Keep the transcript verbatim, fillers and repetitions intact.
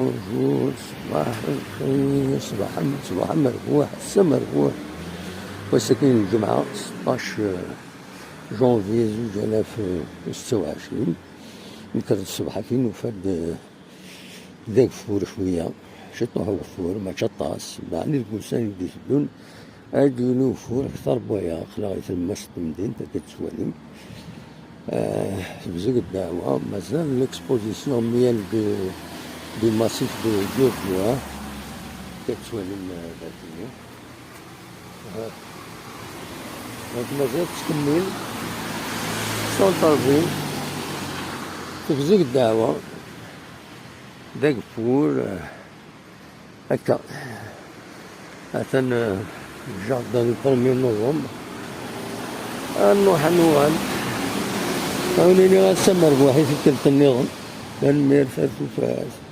Bonjour, ṣṣbeḥ lxir, ṣṣbeḥ, ṣṣbeḥ merbuḥ, ass-a merbuḥ. Wass-agi n lǧemɛa, seṭṭac janvier zuǧ alaf u setta u ɛecrin. Nekker-d ṣṣbeḥ-agi, nufa-d d ageffur cwiya, ciṭuḥ ugeffur, mačči aṭas, meɛni deg wussan i d-iteddun ad d-yili ugeffur akteṛ n waya. Aql-aɣ di tlemmast n temdint, akka d-tettwalim. Ah, tebzeg ddeɛwa, mazal l'exposition miel du, du massif de Dieuploy, akka d-tettwalim, ah, dagi. Ah, donc mazal tettkemmil centre-ville, tebzeg ddeɛwa, d ageffur, ah, Akka. Atan, eh, le jardin du premier novembre. Ad nruḥ ad nuɣal. Ad wen-iniɣ ass amerbuḥ i tikkelt nniḍen. Tanemmirt, ar tufat.